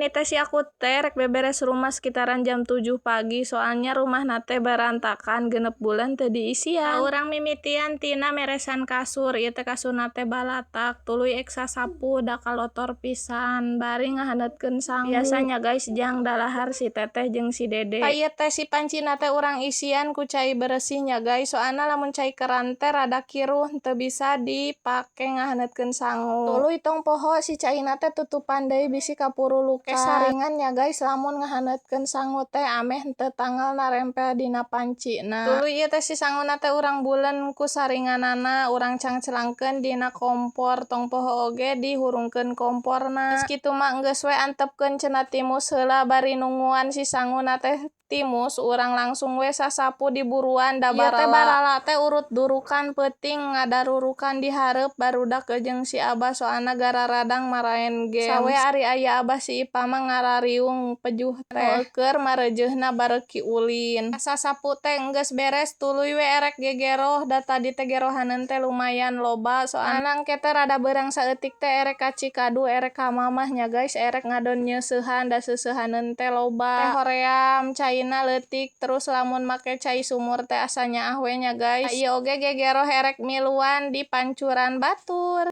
Ini teh si aku teh rek beberes rumah sekitaran jam 7 pagi, soalnya rumahna teh berantakan 6 bulan teu diisian. Urang mimitian tina meresan kasur. Ieu teh kasurna teh balatak, tuluy ek sasapu da kalotor pisan bari ngahaneutkeun sangu. Biasanya, guys, jang dalahar si teteh jeung si dede. Ieu teh si pancina teh urang isian ku cai beresih nya, guys, soalna lamun cai keran teh rada kiruh, teu bisa dipake ngahaneutkeun sangu. Tuluy tong poho si caina teh tutupan deui bisi kapurulukan. Saringan nya, guys, lamun ngahaneutkeun sangu teh ameh teu tanggal narempel dina pancina. Tuluy ieu teh si sanguna teh urang bulen ku saringanana, urang cangcelangkeun dina kompor. Tong poho oge dihurungkeun komporna. Geus kitu mah enggeus we antepkeun cenah, timus heula. Bari nungguan si sanguna teh timus, urang langsung we sasapu diburuan da barala. Ieu teh barala teh urut durukan peuting, ngadarurukan di hareup barudak jeung si abah, soalna gararadang maraen games. Sawe ari aya abah, si Ipa mah ngarariung pejuh teh, keur mareujeuhna bareuki ulin. Sasapu teh enggeus beres, tuluy we erek gegeroh, da tadi teh gerohaneun teh lumayan loba, soalna engke teh rada beurang saeutik teh erek ka Cikadu, erek ka mamah nya, guys, erek ngadon nyeuseuhan da seuseuhaneun teh loba. Teh hoream caina leutik, terus lamun make cai sumur teh asa nyaah we nya, guys. Ieu oge gegeroh erek miluan di pancuran batur.